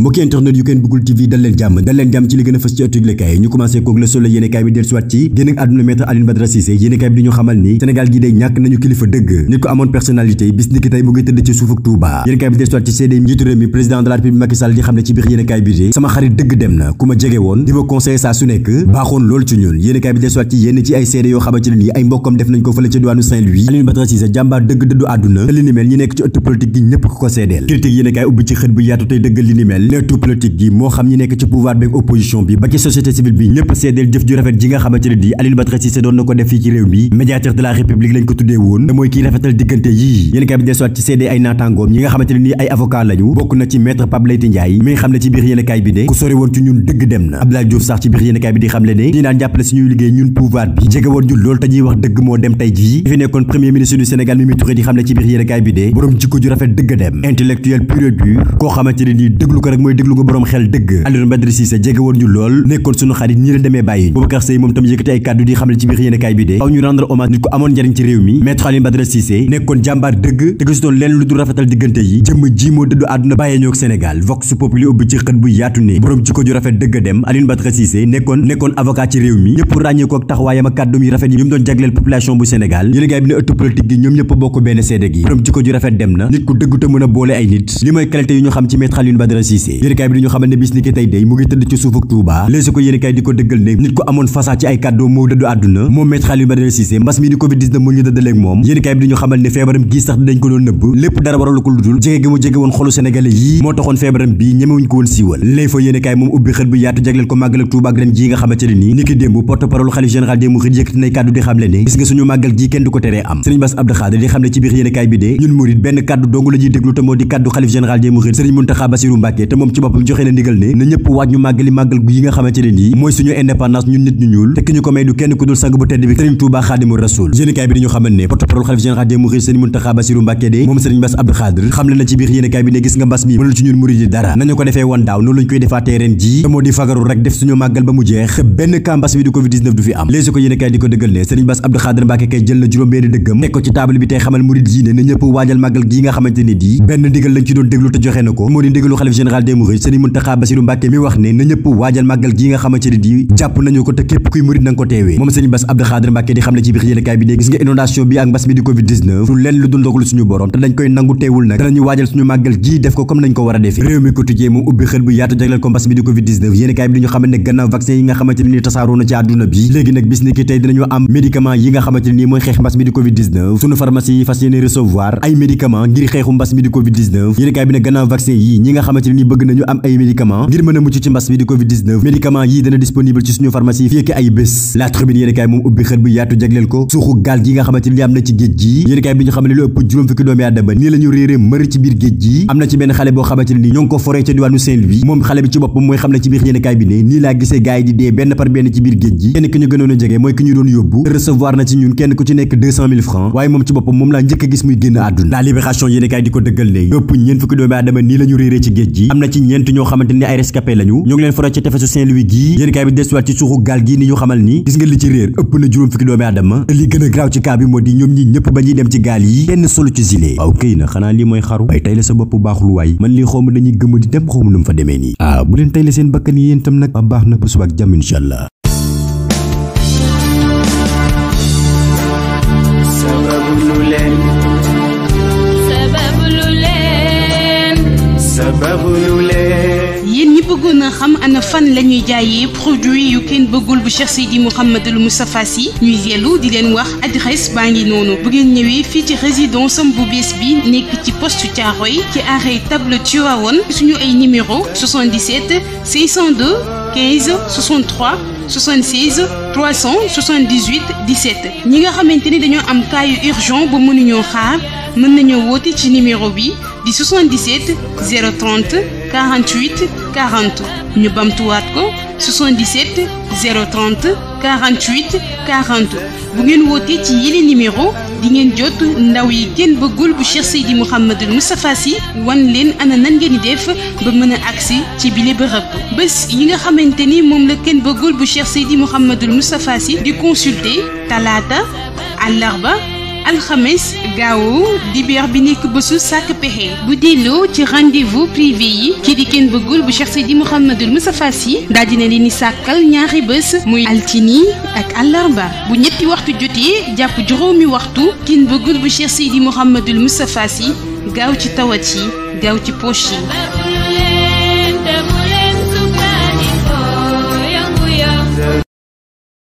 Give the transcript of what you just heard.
mbokki internet yu Ken Bougoul TV dal leen jàmm ci li gën a fës ci ëttu yëglekaay ñu commencé koog Le Soleil yéenekaay bi dellusiwaat ci génn ak àdduna maître Alioune Badara Cissé yéenekaay bi di ñu xamal ni Sénégal gi day ñàkk nañu kilifa dëgg nit ko amoon personnalité bis ni ki tey mu ngi tëdd ci suufuk Touba yéenekaay bi dellusiwaat ci seede njiitu réew mi président de la République Macky Sall di xam ne ci biir yéenekaay bi de sama xarit dëgg dem na ku ma jege woon di ma conseillé saa su nekk baaxoon loolu ci ñun yéenekaay bi dellusiwaat ci yenn ci ay seede yoo xamante ne nii ay mbokkam def nañ ko fële ci diwaanu Saint-Louis Alioune Badara Cissé jàmbaar dëgg dëddu àdduna te li ni mel ñi nekk ci ëttu politique gi ñëpp ko seedeel critique yéenekaay ubbi ci xët bu yaatu tey dëggal li ni mel ne ëttu politique gi moo xam ñi nekk ci pouvoir beeg opposition bi ba ci société civile bi ñëpp seedeel jëf ju rafet ji nga xamante ne di Alioune Badara Cissé doon na ko def fii ci réew mi médiateur de la république lañ ko tuddee woon te mooy kii rafetal diggante yii yéen kaay bi desuwaat ci seede ay naataangoom ñi nga xamante ne nii ay avocat lañu bokk na ci maître Pape Leyti Ndiaye mi nga xam ne ci biir yéen kaay bi de ku sori woon ci ñun dëgg dem na Abdoulaye Diouf sax ci biir yéen kaay bi di xam le ne di naan jàppale suñuy liggéey ñun pouvoir bi jege woon ñu loolu te ñuy wax dëgg moo dem tey jii fi nekkoon premier ministre du Sénégal Mimi Touré di xam ne ci biir yéen kaay bi de borom jikko ju rafet dëgg dem intellectuel pur et dur koo xamante ne nii déglu ko rek mooy déglu ko borom xel dëgg Alioune Badara Cissé jege woon ñu lool nekkoon suñu xarit ñi la demee bàyyi Boubacar Seye moom tam yëkkati ay kàddu di xamle ci biir yéenekaay bi de faw ñu rendre hommage nit ko amoon njariñ ci réew mi maître Alioune Badara Cissé nekkoon jàmbaar dëgg te gisutoon leen lu dul rafetal diggante yi jëmm ji moo dëddu àdduna bàyyee ñoo ak Sénégal Vox Populi ubbi ci xët bu yaatu ne borom jikko ju rafet dëgg dem Alioune Badara Cissé nekkoon avocat ci réew mi ñëpp ràññee ko ak taxawaayam ak kàddum yi rafet yi mu doon jagleel population bu Sénégal yéenekaay bi ne ëttu politique gi ñoom ñëpp bokk benn seede gi borom jikko ju rafet dem na nit ku dëgg te mën a boole ay nit li mooy qualité yu ñu xam ci maître Alioune Badara Cissé yéenekaay bi di ñu xamal ne bis ni ki tey day mu ngi tëdd ci suufuk Touba léegi ko yéenekaay di ko dëggal ne nit ko amoon fasaa ci ay kàddu moo dëddu àdduna moom maître Alioune Badara Cissé mbas mi di Covid-19 mu ñu dëddaleeg moom yéenekaay bi di ñu xamal ne feebaram gii sax dañ ko doon nëbb lépp dara waralu ko lu dul jege gi mu jege woon xolu sénégalais yii moo taxoon feebaram bii ñemewuñ ko woon siiwal léegi fa yéenekaay moom ubbi xët bu yaatu jagleel ko màggal ak Touba ak ren ji nga xamante ne nii ni ki démb porte-parole xalif général des mourides yëkkati nay kàddu di xamle ne gis nga suñu màggal gii kenn du ko teree am Serigne Bass Abdou Khadre di xamle ci biir yéenekaay bi de ñun murid benn kàddu dong la ñuy déglu te moo di kàddu xalif général des mourides Serigne Mountakha Bassirou Mbacké te moom ci boppam joxe na ndigal ne na ñëpp waaj ñu màggali màggal yi nga xamante ne nii mooy suñu indépendance ñun nit ñu ñuul te ki ñu ko may du kenn ku dul sang bu tedd bi Serigne Touba Khadimou Rassoul yéenekaay bi dañu xamal ne porte-parole xalif général des mourides Serigne Mountakha Bassirou Mbacké de moom Serigne Bass Abdou Khadre xamle na ci biir yéenekaay bi ne gis nga mbas mi mënul ci ñun murid yi dara nañu ko defee woon daaw noonu lañ koy defaatee ren ji te moo di fagaru rek def suñu màggal ba mu jeex benn cas mbas mi di Covid-19 du fi am léegi ko yéenekaay di ko dëggal ne Serigne Bass Abdou Khadre Mbacké kay jël na juróom-benn dëggam teg ko ci table bi tey xamal murid yi ne na ñëpp waajal màggal gi nga xamante ne di benn ndigal lañ ci doon déglu te joxe na ko moo di ndigalu xalif général des mourides Serigne Mountakha Bassirou Mbacké mi wax ne na ñëpp waajal màggal gi nga xamante ne di jàpp nañu ko te képp kuy murid nanga ko teewee moom Serigne Bass Abdou Khadre Mbacké di xam ne ci biir yéenekaay bi ne gis nga inondation bi ak mbas mi di Covid-19 du leen lu dul ndogalu suñu borom te dañ koy nangu teewul nag danañu waajal suñu màggal gii def ko comme nañ ko war a defee réew mi quotidien moom ubbi xel bu yaatu jagleel ko mbas mi di Covid-19 yéenekaay bi di ñu xamal ne gannaaw vaccin yi nga xamante ne nii tasaaroo na ci àdduna bi léegi nag bis ni ki tey dinañu am médicament yi nga xamante ne nii mooy xeex mbas mi di Covid-19 suñu pharmacie yi fas yéene recevoir ay médicament ngir xeexu mbas mi di Covid-19 yéenekaay bi ne gannaaw vaccin yi ñi nga xamante ne nii bëgg nañu am ay médicament ngir mën a mucc ci mbas mi di Covid-19 médicament yi dana disponible ci suñu pharmacie fii ak ay bés la tribune yéenekaay moom ubbi xel bu yaatu jagleel ko suuxu gaal gi nga xamante ne nii am na ci géej gi yéenekaay bi ñu xam ne lu ëpp juróom fukki doomi aadama nii la ñu réeree mër ci biir géej gi am na ci benn xale boo xamante ne nii ñoo ngi ko foree ca diwaanu Saint-Louis moom xale bi ci boppam mooy xam ne ci biir yéenekaay bi ne nii laa gisee gaay yi di dee benn par benn ci biir géej gi kenn ki ñu gënoon a jege mooy ki ñu doon yóbbu recevoir na ci ñun kenn ku ci nekk 200 000 francs waaye moom ci boppam moom laa njëkk a gis muy génn àdduna la libération yéenekaay di ko dëggal ne ëpp ñeent fukki doomi aadama nii la ñu réeree ci géej gi am na ci ñeent ñoo xamante ni ay rescapé lañu ñoo ngi leen foree ca tefesu Saint-Louis gi yéenekaay bi desuwaat ci suuxu gaal gi ni ñu xamal ni gis nga li ci réer ëpp na juróom fukki doomi aadama te li gën a graaw ci cas bi moo di ñoom ñi ñëpp ba ñuy dem ci gaal yi kenn solo ci gilet waaw këy na xanaa lii mooy xaru bay tey la sa bopp baaxul waay man lii xawma dañuy gëmm di dem xawma nu mu fa demee nii bu leen tey la seen bakkan yi yéen tam nag ba baax na ba suba ak jàmm inshallah yéen ñi bëggoon a xam ana fan la ñuy jaayee produit yu Ken Bougoul bu Cheikh Seydi Mouhamadou Moustapha Sy ñuy dellu di leen wax adresse baa ngi noonu bu ngeen ñëwee fii ci résidence am bu bees bi nekk ci poste Thiaroye ci arrêt table Tivaouane suñu ay numéro 77 602 15 63 76 378 17 ñi nga xamante ni dañoo am cas yu urgent ba mënuñoo xaar mën nañoo woote ci numéro bi di 77 030 48 40 ñu bamtuwaat ko 77 030 48 40 bu ngeen wootee ci yile numéro di ngeen jot ndaw yi kenn bëggul bu Cheikh Seydi Mouhamadul Moustapha Sy wan leen ana nan ngeen di def ba mën a agsi ci bile bërëb bés yi nga xamante ni moom la kenn bëggul bu Cheikh Seydi Mouhamadul Moustapha Sy di consulter talaata àllarba alxames gaawu dibéer bi nekk bésu sàkk pexe bu delloo ci rendez-vous privé yi kii di kenn bëggul bu Cheikh Seydi Mouhamadul Moustapha Sy daal dina leen di sàkkal ñaari bés muy altini ak àllarba bu ñetti waxtu jotee jàpp juróomi waxtu kenn bëggul bu Cheikh Seydi Mouhamadul Moustapha Sy gaaw ci tawat yi gaaw ci poche yi